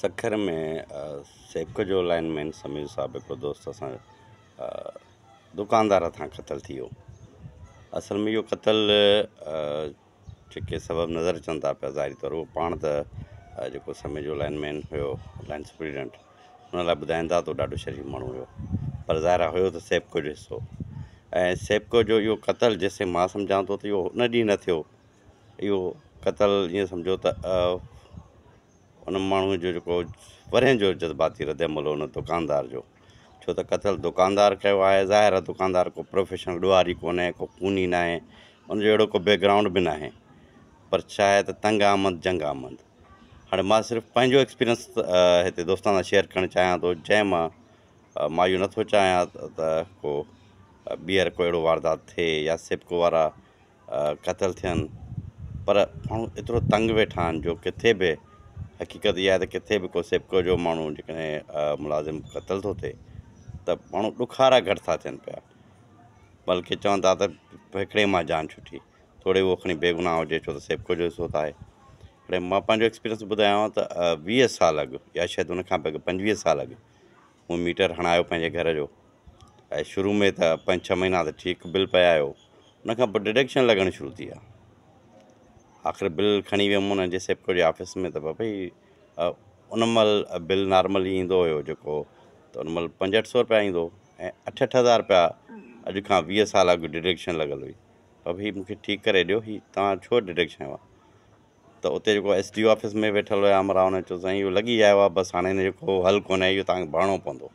سکر ۾ سيپڪو جو لائن مين سميع صاحب هڪڙو دوست اسان جو دڪاندار هٿان قتل ٿي ويو. اصل ۾ اهو قتل جيڪي سبب نظر اچن ٿا پيا ظاهري طور اهو پاڻ ته جيڪو سميع جو لائن مين هيو لائن سپريڊنٽ ان لاء ٻڌائين ٿا ته ڏاڍو شريف ماڻهو هيو پر ظاهر آهي هيو ته سيپڪو جو حصو ۽ سيپڪو جو اهو قتل جيسين مان سمجهان ٿو ته اهو ان ڏينهن نه ٿيو اهو قتل ائين سمجهو ته ان ماڻهوء جو جيڪو ورهين جو جذباتي رد عمل هو ان دڪاندار جو، ڇو ته قتل دڪاندار ڪيو آهي، ظاهر آهي دڪاندار ڪو پروفيشنل ڏوهاري ڪونهي، ڪو خوني ناهي، ان جو اهڙو ڪو بيڪ گرائونڊ به ناهي، پر ڇا آهي ته تنگ آمد جنگ آمد. هاڻي مان صرف پنهنجو ايڪسپيرينس هتي دوستن سان شيئر ڪرڻ چاهيان ٿو، جنهن مان مان اهو نٿو چاهيان ته ڪو ٻيهر ڪو اهڙو واردات ٿئي يا سيپڪو وارا قتل ٿين پر ماڻهو ايترو تنگ ويٺا آهن جو ڪٿي به حقيقت اها آهي ته ڪٿي به ڪو سيپڪو جو ماڻهو جيڪڏهن ملازم قتل ٿو ٿئي ته ماڻهو ڏکارا گهٽ ٿا ٿين پيا بلڪه چون ٿا ته هڪڙي مان جان ڇٽي توڙي اهو کڻي بيگناهه هجي ڇو ته سيپڪو جو حصو ته آهي هاڻي مان پنهنجو ايڪسپيرينس ٻڌايان ته 20 سال اڳ يا شايد ان کان به اڳ 25 سال اڳ مون ميٽر هڻايو پنهنجي گهر جو ۽ شروع ۾ ته پنج ڇهه مهينا ته ٺيڪ بل پئي آيو ان کان پوء ڊڊڪشن لڳڻ شروع ٿي ويا. آخر بل کڻي ويم انهن جي سيپڪو جي آفيس ۾ ته بابا هي ان مهل بل نارمل ايندو هيو جيڪو ته ان مهل 500-800 روپيا ايندو ۽ 8-8 هزار روپيا اڄ کان 20 سال اڳ ڊڊڪشن لڳل هئي. بابا هي مونکي ٺيڪ ڪري ڏيو هي توهان ڇو ڊڊڪشن هنيو آهي؟ ته اتي جيڪو ايس ڊي او آفيس ۾ ويٺل هيا همراهه انهن چيو سائين اهو لڳي آيو آهي بس هاڻي هن جو ڪو حل ڪونهي اهو توهان کي ڀرڻو پوندو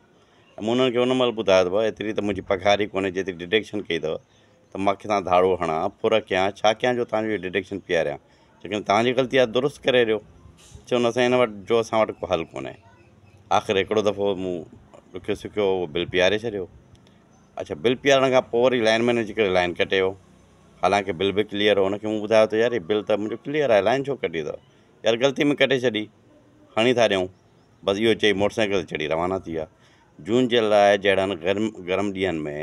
۽ مون انهن کي ان مهل ٻڌايو ته بابا ايتري ته منهنجي پگهار ئي ڪونهي جيتري ڊڊڪشن ڪئي اٿو ته مان ڪٿان ڌاڙو هڻان ڦر ڪيان ڇا ڪيان جو توهان جو اهو ڊڊڪشن پياريان جيڪڏهن توهان جي غلطي آهي درست ڪري ڏيو چيو نه سائين هن وٽ جو اسان وٽ ڪو حل ڪونهي آخر هڪڙو دفعو مون ڏکيو سکيو اهو بل پياري ڇڏيو اڇا بل پيارڻ کان پوء وري لائن مين اچي ڪري لائن ڪٽي ويو حالانڪه بل به ڪليئر هو ان کي مون ٻڌايو ته يار هي بل ته منهنجو ڪليئر آهي لائن ڇو ڪٽي اٿو يار غلطي ۾ ڪٽي ڇڏي هڻي ٿا ڏيون بس اهو چئي موٽر سائيڪل تي چڙهي روانا ٿي ويا جون جولاء جهڙن گرم گرم ڏينهن ۾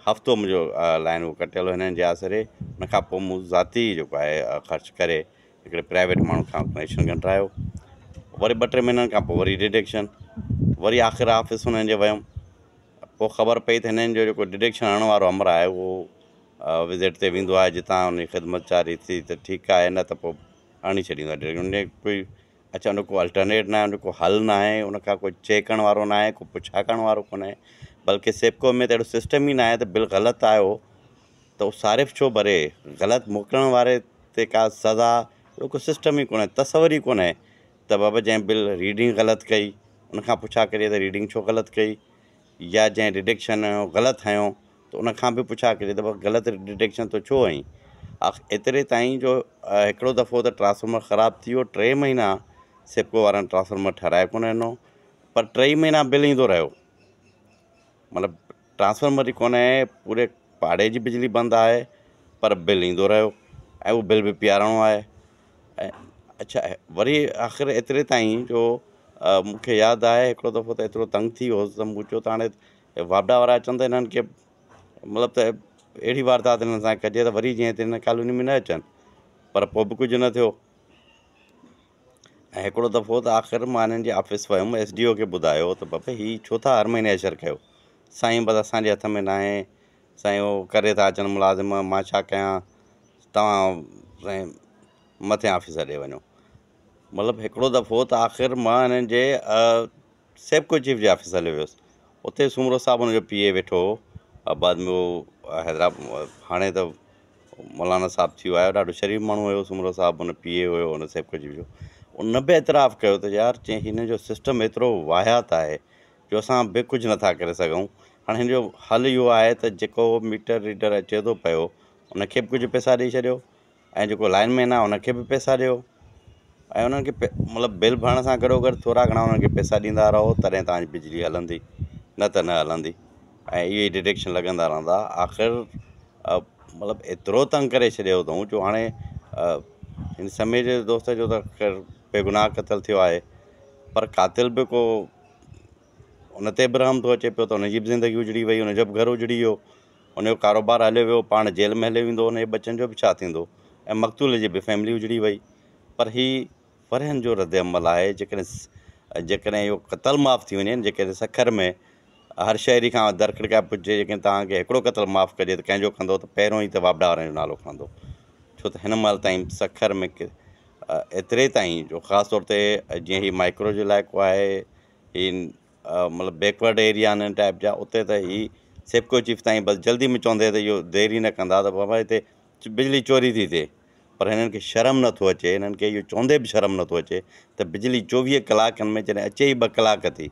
هفتو منهنجو لائن اهو ڪٽيل هو هنن جي آسري ان کان پوء مون ذاتي جيڪو آهي خرچ ڪري هڪڙي پرائيويٽ ماڻهو کان ڪنيڪشن ڳنڍرايو وري ٻه ٽي مهينن کان پوء وري ڊڊڪشن وري آخر آفيس انهن جي ويم پوء خبر پئي ته هنن جو جيڪو ڊڊڪشن هڻڻ وارو همراهه آهي اهو وزٽ تي ويندو آهي جتان ان جي خدمت جاري ٿي ته ٺيڪ آهي نه ته پوء هڻي ڇڏيندو آهي ڊڊڪشن ان جي ڪوئي اڇا ان جو ڪو الٽرنيٽ ناهي ان جو ڪو حل ناهي ان کان ڪو چيڪ ڪرڻ وارو ناهي ڪو پڇا ڪرڻ وارو ڪونهي بلڪه سيپڪو ۾ ته اهڙو سسٽم ئي ناهي ته بل غلط آيو ته اهو صارف ڇو ڀري غلط موڪلڻ واري تي ڪا سزا اهڙو ڪو سسٽم ئي ڪونهي تصور ئي ڪونهي ته بابا جنهن بل ريڊنگ غلط ڪئي ان کان پڇا ڪجي ته ريڊنگ ڇو غلط ڪئي يا جنهن ڊڊڪشن هنيو غلط هنيو ته ان کان به پڇا ڪجي ته بابا غلط ڊڊڪشن تو ڇو هنئي آخر ايتري تائين جو هڪڙو دفعو ته ٽرانسفارمر خراب ٿي ويو ٽي مهينا سيپڪو وارن ٽرانسفارمر ٺهرائي ڪونه ڏنو پر ٽئي مهينا بل ايندو رهيو مطلب ٽرانسفارمر ئي ڪونهي پوري پاڙي جي بجلي بند آهي پر بل ايندو رهيو ۽ اهو بل به پيارڻو آهي ۽ اڇا وري آخر ايتري تائين جو مون کي ياد آهي هڪڙو دفعو ته ايترو تنگ ٿي ويو هوس ته مون چيو ته هاڻي واپڊا وارا اچن ته هنن کي مطلب ته اهڙي واردات هنن سان ڪجي ته وري جيئن هتي هن ڪالوني ۾ نه اچن پر پوء به ڪجهه نه ٿيو ۽ هڪڙو دفعو ته آخر مان هنن جي آفيس ويم ايس ڊي او کي ٻڌايو ته بابا هي ڇو ٿا هر مهيني اشر ڪيو سائين بس اسان جي هٿ ۾ ناهي سائين هو ڪري ٿا اچن ملازم مان ڇا ڪيان توهان سائين مٿين آفيسر ڏي وڃو مطلب هڪڙو دفعو ته آخر مان هنن جي سيپڪو چيف جي آفيس هليو ويس اتي سومرو صاحب هن جو پي اي ويٺو هو بعد ۾ هو حيدرآباد هاڻي ته مولانا صاحب ٿي ويو آهي ڏاڍو شريف ماڻهو هيو سومرو صاحب هن پي اي هيو هن سيپڪو چيف جو ان به اعتراف ڪيو ته يار چي هن جو سسٽم ايترو واهيات آهي جو اسان به ڪجهه نٿا ڪري سگهون هاڻي هن جو حل اهو آهي ته جيڪو ميٽر ريڊر اچي ٿو پيو ان کي به ڪجهه پئسا ڏئي ڇڏيو ۽ جيڪو لائن مين آهي ان کي به پئسا ڏيو ۽ انهن کي مطلب بل ڀرڻ سان گڏو گڏ ٿورا گهڻا انهن کي پئسا ڏيندا رهو تڏهن توهان جي بجلي هلندي نه ته نه هلندي ۽ اهي ئي ڊڊڪشن لڳندا رهندا آخر مطلب ايترو تنگ ڪري ڇڏيو اٿئون جو هاڻي هن سمي جي دوست جو ته خير بيگناهه قتل ٿيو آهي پر قاتل به ڪو ان تي به رحم ٿو اچي پيو ته ان جي به زندگي اجڙي وئي ان جو به گهر اجڙي ويو ان جو ڪاروبار هليو ويو، پاڻ جيل ۾ هليو ويندو، ان جي ٻچن جو به ڇا ٿيندو ۽ مقتول جي به فيملي اجڙي وئي. پر هي ورهين جو رد عمل آهي، جيڪڏهن جيڪڏهن اهو قتل معاف ٿي وڃي، جيڪڏهن سکر ۾ هر شهري کان در کڙڪائي پڇجي جيڪڏهن توهان کي هڪڙو قتل معاف ڪجي ته ڪنهن جو ڪندو ته پهريون ئي ته واپڊا وارن جو نالو کڻندو. ڇو ته هن مهل تائين سکر ۾ ايتري تائين جو خاص طور تي جيئن هي مائڪرو جو علائقو آهي، هي مطلب بيڪورڊ ايريا آهن ٽائپ جا، اتي ته هي سيپڪو چيف تائين بس جلدي ۾ چوندي ته اهو دير ئي نه ڪندا ته بابا هتي بجلي چوري ٿي ٿئي. پر هنن کي شرم نه ٿو اچي، هنن کي اهو چوندي به شرم نه ٿو اچي ته بجلي 24 ڪلاڪن ۾ جڏهن اچي ئي 2 ڪلاڪ ٿي،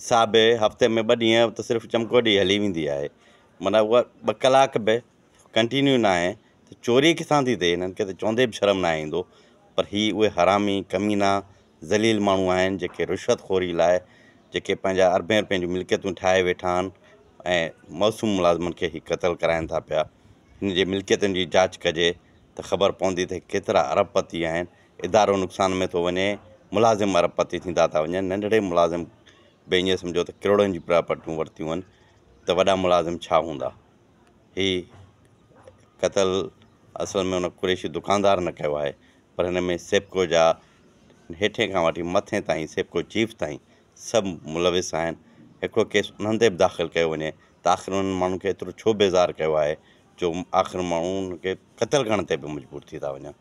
سا به هفتي ۾ 2 ڏينهن ته صرف چمڪو ڏيئي هلي ويندي آهي، معنيٰ اها 2 ڪلاڪ به ڪنٽينيو ناهي ته چوري ڪٿان ٿي ٿئي؟ هنن کي ته چوندي به شرم ناهي ايندو. پر هي اهي حرامي، ڪمينا، ذليل ماڻهو آهن جيڪي رشوت خوري لاء جيڪي پنهنجا اربين رپين جون ملڪيتون ٺاهي ويٺا آهن ۽ معصوم ملازمن کي هي قتل ڪرائن ٿا پيا. هن جي ملڪيتن جي جاچ ڪجي ته خبر پوندي ته ڪيترا ارب پتي آهن. ادارو نقصان ۾ ٿو وڃي، ملازم ارب پتي ٿيندا ٿا وڃن. ننڍڙي ملازم به ائين سمجهو ته ڪروڙن جون پراپرٽيون ورتيون آهن ته وڏا ملازم ڇا هوندا؟ هي قتل اصل ۾ ان قريشي دڪاندار نه ڪيو آهي پر هن ۾ سيپڪو جا هيٺين کان وٺي مٿين تائين سيپڪو چيف تائين سڀ ملوث آهن. هڪڙو ڪيس انهن تي به داخل ڪيو وڃي ته آخر انهن ماڻهن کي ايترو ڇو بيزار ڪيو آهي جو آخر ماڻهو انهن کي قتل ڪرڻ تي به مجبور ٿي ٿا وڃن.